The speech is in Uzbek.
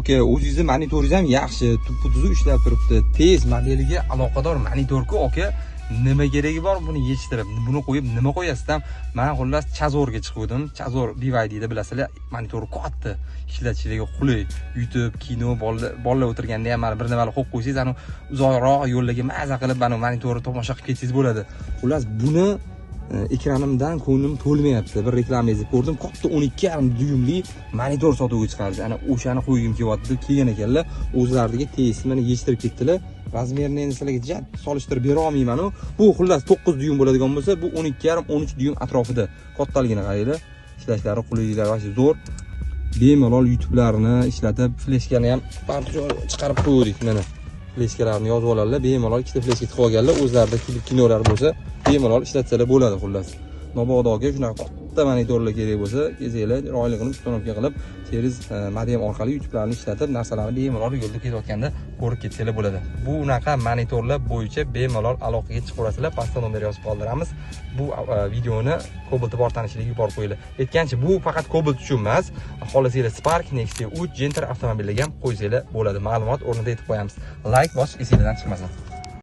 Aka, o'zingizni monitoringiz ham yaxshi, tuppa tuzuk ishlab turibdi. Tez modeliga aloqador monitorku, aka. Nima keragi bor buni yechtirib, buni qo'yib nima qo'yasizdan? Man xullas Chazorga chiquvdim. Chazor BYDda bilasizlar, monitori katta, ishlatishligi qulay. YouTube, kino, bolalar o'tirganda ham mana bir nimani qo'yib qo'ysangiz, ana uzoqroq yo'llarga maza qilib mana monitorni tomosha qilib ketsangiz bo'ladi. Xullas buni ekranimdan ko'nglim to'lmayapti. Bir reklamangizni ko'rdim, katta 12,5 dyumli monitor sotuvga chiqardi. Ana o'shani qo'ygim kelyapti deb kelgan ekanlar. O'zlariga tegishli mana yechtirib ketdilar. Razmerini endi sizlarga jat solishtirib bera olmayman-u. Bu xullas 9 dyum bo'ladigan bo'lsa, bu 12,5 13 dyum atrofida. Kattaligini qaranglar. Ishlashlari, qulayliklari вообще zo'r. Bemalol YouTube'larni ishlatib, fleshkani ham chiqarib qo'ydik mana. Fleshkalarni yozib oladilar, bemalol ikkita fleshka tiqib olganlar, o'zlarida klip kinolar bo'lsa, bemalol ishlatsalar bo'ladi xullas. Mabodo shunaqa katta monitorlar kerak bo'lsa, kelsanglar, chiroyli qilib установка qilib, через modem orqali YouTube'larni ishlatib, narsalarni bemalol yo'lda ketayotganda ko'rib ketsanglar bo'ladi. Bu unaqa monitorlar bo'yicha bemalol aloqaga chiqaverasizlar, pastda nomer yozib qoldiramiz. Bu videoni Cobalt bor tanishlarga yuborib qo'yinglar. Aytgancha, bu faqat Cobalt uchun emas, xohlasanglar Spark, Nexia 3, Gentra avtomobillarga ham qo'ysanglar bo'ladi. Ma'lumot o'rnida aytib qo'yamiz. Like bosish esingizdan chiqmasin.